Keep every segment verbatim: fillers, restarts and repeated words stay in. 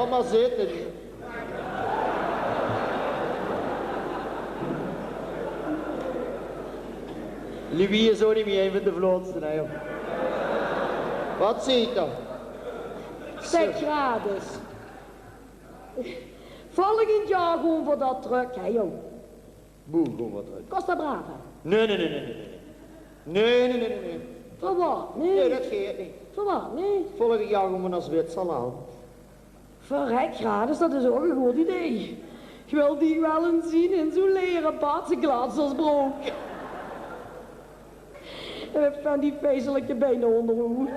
Mer zitte. Louis is ouch neet mie ein van de vlotste, hè, jong. Waat zeet 'r? Zèk, Gerardus. Volgend jaor gaon v'r dao trök, hè, jong. Boe gaon v'r trök? Costa Brava. Nae, nae, nae, nae, nae. Nae, nae, nae, nae, nae. Veur waat? Nae. Nae, det geit neet. Veur waat? Nae. Volgend jaor gaon v'r nao Zwitserland. Verrek, Gerardus, det is ouch ein good idee. Ich wil dich waal ins zeen in zoe'n lere batse glatsersbrook. En van die viezelike bein ónger de hood.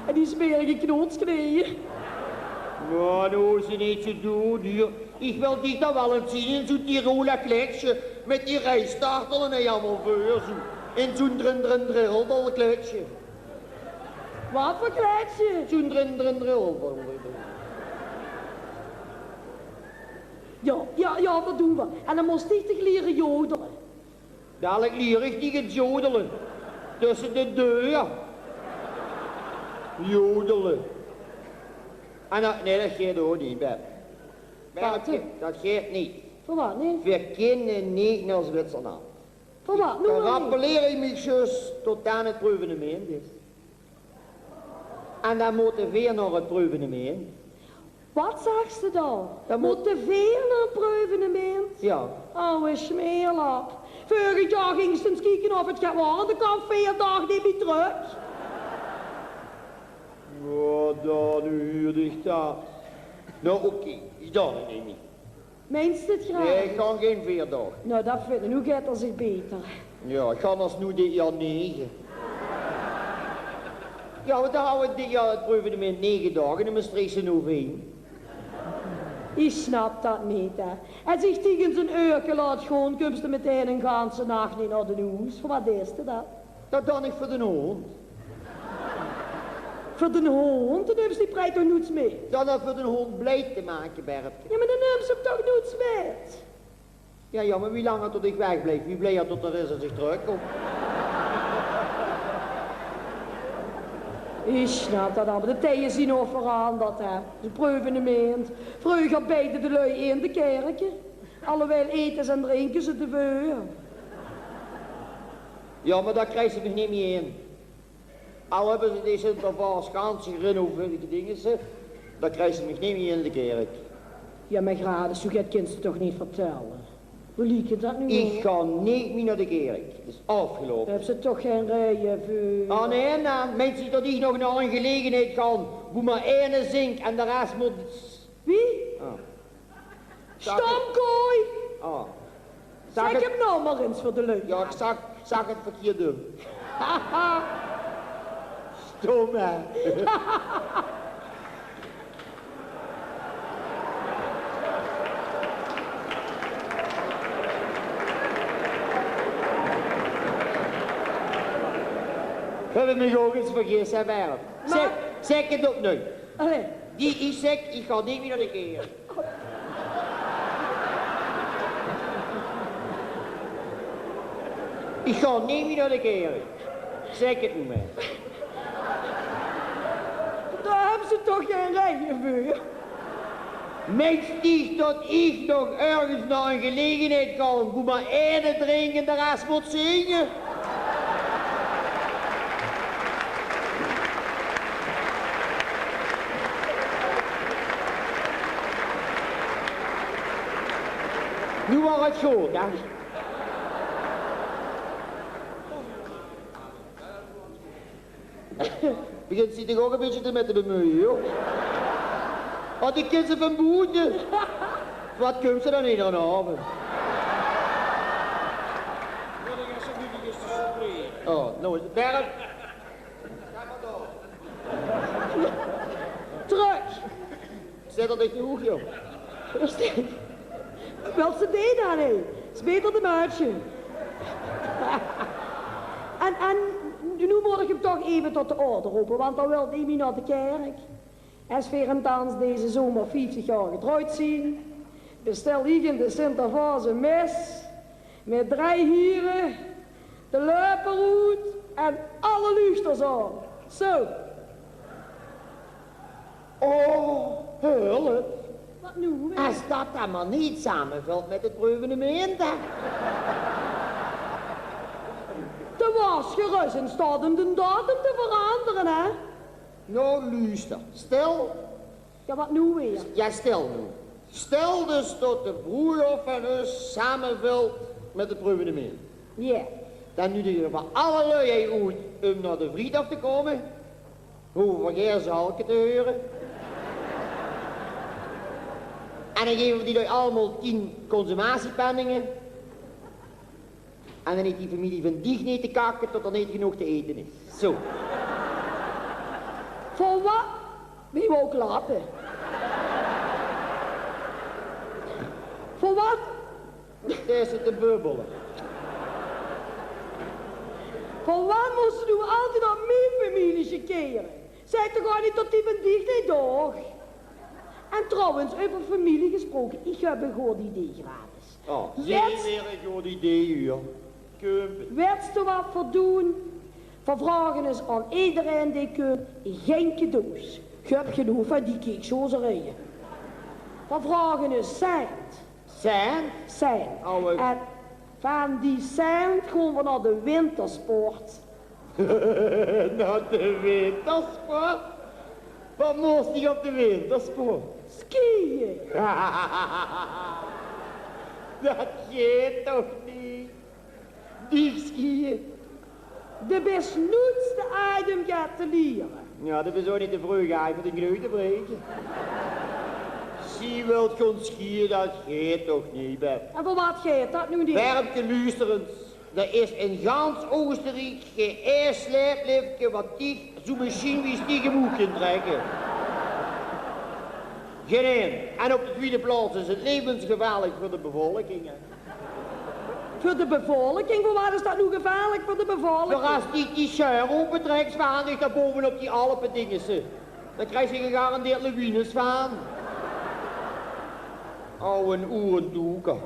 En die smerige knootskneeje. Mer noe, ze neet zoe doon, huur. Ich wil dich dan waal ins zeen in zoe'n Tiroler kleidje mit die reistartele en allemaol veur zoe. In zoe'n drin drin drildel kleidje. Waat veur kleidje? Zoe'n drin drin drildel. Jao, jao, jao, det doon v'r. En dan mós dich toch liere jodele. Dalik lier ich dich 't jodele. Tösse de deur. Jodele. En det, nae, det geit ouch neet, Beb. Beb, waat, hè? Det geit neet. Veur waat neet? Veer kinne neet nao Zwitserland. Veur waat noe neet? Dan rappeleer ich mich zjus tot dao 't preuvenemint is. En dan mótte veer nao 't preuvenemint. Waat zags se dan? Dan mót... Mótte veer nao 't preuvenemint? Jao. Awwe smeerlap. Veurig jaor gings se ins kieke of 't get waor, en dan kaoms se veer daag neet mie trök. Jao, dan huur ich det. Noe, oké, ich doon 't neet mie. Meins se 't, Gerard? Nae, ich gaon gein veer daog. Noe, det vinj ich, noe geit 'r zich baeter. Jao, ich gaon alsnoe dit jaor nege. Jao, want dan hawwe v'r dit jaor 't preuvenemint nege daog in de Mestreechse Noveen. Ich snap det neet, hè. Es ich dich ins ein eurke laot gaon, kums se metein ein ganse nach neet nao de hoes. Veur waat deis se det? Det doon ich veur den hóndj. Veur den hóndj? Dan nums se die prei toch noets mit? Jao, dan veur den hóndj blij te make, Berbke. Jao, mer dan nums se 'm toch noets mit? Jao, jao, mer wie langer tot ich wegblijf, wie blijer tot 'r is es ich trökkóm. Ich snap det al, mer de tije zien ouch veranderd, hè. 't Preuvenemint. Vreuger beejde de lui in de kèrke. Allewijl ete en drinke ze te väöl. Jao, mer dao kriegs se mich neet mie in. Al höbbe ze die Sintervaos gans gerenoveerd, die dinge, ze, dao kriegs se mich neet mie in de kèrk. Jao, mer Gerard, zoe get kins se toch neet vertèlle. Wie liek 't noe? Ich gaon neet mie nao de kèrk. 't Is aafgeloupe. Dao höbs se toch gein reie veur. Ah, nae, nae. Meins se tot ich nog nao ein gelegenheid gaon boe mer eine zingk en de res mót... Wie? Ah. Stomkooi! Ah. Zèk 't nog mer ins veur de lui. Jao, ich zag, zag 't verkierd um. Stom, hè? Höb ich mich ouch ins vergis, hè, Bert? Zèk, zèk 't opnuuj. Allee. Die, ich zèk, ich gaon neet mie nao de kèrk. Ich gaon neet mie nao de kèrk. Zèk 't noe mer. Dao höbs se toch gein reie veur. Meins dich tot ich nog örges nao ein gelegenheid gaon boe mer eine drink en de res mót zinge? Noe waor 't good, hè? Begins dich toch ouch ein bietje te, mit te bemeuje, jóng. Want ich kin ze van boete. Waat kums se dan ederen aovend? Oh, noe is 't werk. Trök. Zèt 'r dich de hoeg, jóng. Wils se dit dan, hè? Is baeter de maatje. En, en noe mót ich 'm toch effe tot de orde rope, want d'r wilt neet mie nao de kèrk. Es veer in Tans deze zomer vieftig jaor getrouwd zien, bestel ich in de Sintervaos ein mes mit drei hiere, de löper oet en alle luuchters aon. Zo. Oh, Hulp. Wat noe weer? Es dat dan mer neet samevèlt mit 't preuvenemint, hè. Doe waors gerös in staot um d'n datum te verangere, hè? Noe, luuster. Stèl. Jao, wat noe weer? Jao, stèl noe. Stèl dus tot de broelof van us samevèlt mit 't preuvenemint. Jao. Dan nudige v'r alle lui hie oet um nao de Vriethof te kómme. Hove v'r gein zalke te hure. En dan geve v'r die lui allemaol tien consumatiepenninge. En dan heet die femilie van diech neet te kakke tot d'r neet genóg te ete is. Zo. Veur wat? Wie wou klappe? Veur wat? Dao zit de bubbel. Veur wat mós se noe altied op mien femilie sjekkere? Zèk toch gaar neet tot die van diech neet doog. En trouwens, euver femilie gesproke, iech höb e good idee, Gradus. Oh, jets weer e good idee, huur. Kump. Wèts te wat v'r doen? V'r vraoge ins aon ederein dee kump gein cadeaus. Iech höb genóg van die kieksjozereie. V'r vraoge ins cent. Cent? Cent. Awwe. En van die cent goon v'r nao de wintersport. Nao de wintersport? Wat mós diech op de wintersport? Skieë. Dat geit toch neet? Diech skieë? De bis noets te aajd um get te liere. Jao, de bis ouch neet te vreug aajd veur de kneuk te breke. Zie wèlt goon skieë, dat geit toch neet, Beb? En veur wat geit dat noe neet? Berbke, luuster ins. D'r is in gans Oosteriek gein ein sleiplifke wat diech zoe'n mesjien wie diech umhoeg kint trèkke. Gein ein. En op de twiede plaots is 't levensgevaarlik veur de bevolking, hè. Veur de bevolking? Veur wat is dat noe gevaarlik veur de bevolking? Veur es diech die sjeur opetrèks, vaan diech dao bove op die Alpe dinges, hè. Dao kriegs te gegarandeerd lawines vaan. Awwe oerentoeker.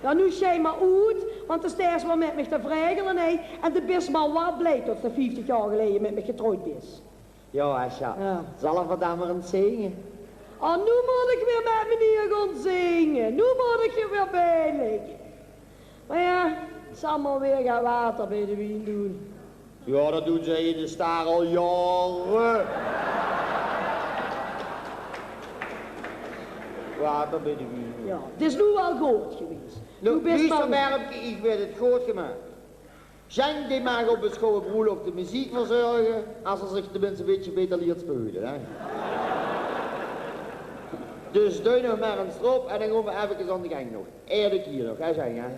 Jao, noe sjei mer oet, want de steis waal mit miech te vregele, hè. En de bis mer wat blij tot ste vieftig jaor geleie mit miech getrouwd bis. Jao, Asja. Jao. Zalle v'r dan mer ins zinge? Oh, noe mót iech weer mit meneer goon zinge. Noe mót iech weer bijligke. Mer jao, iech zal mer weer get water bij de wien doen. Jao, dat doon ze in de Staar al jaore. Water bij de wien. Jao, 't is noe waal good gewees. Noe, noe bis te luuster, Berbke, iech weit 't good gemaak. Sjeng, dee maag op us gouwe broelof de meziek verzörge, es 'r ziech tenminste e bitteke beter liert speule, hè. Dus doon nog mer ins drop en dan goon v'r efkes aon de gaank nog. Eder kier nog, hè, Sjeng, hè.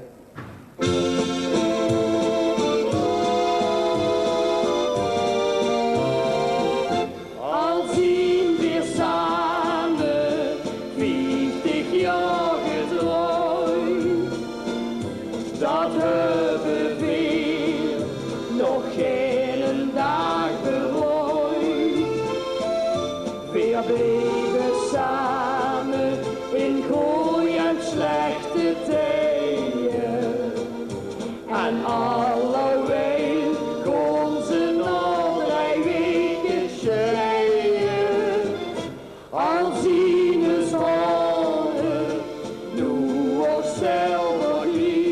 Al zien veer same vieftig jaor getrouwd, dat höbbe veer nog geinen daag berouwd. Veer bleve same in gooj en slechte tieje. En allewijl kónne ze nao drei weke sjeie. Al zien us haore noe ouch zilvergries.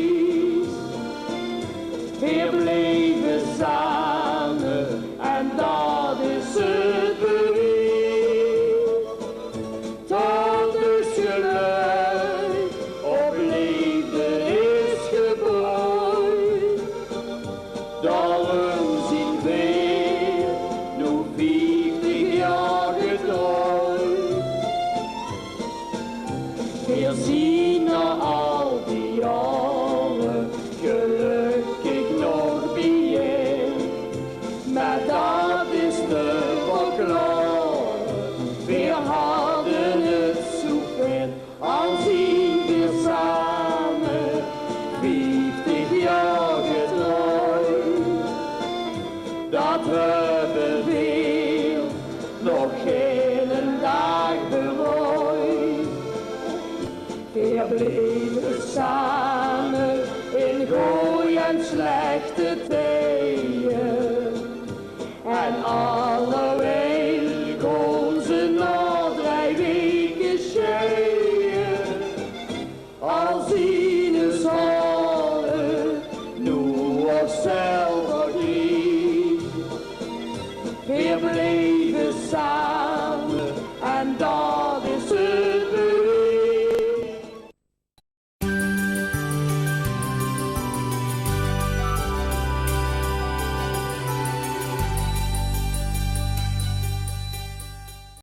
Veer bleve same en dat is 't bewies. Dat is gelök, op leefde is gebouwd. Daorum zien veer noe vieftig jaor getrouwd. Veer zien nao al die jaore gelökkig nog bijein. Mer dat is te verklaore, veer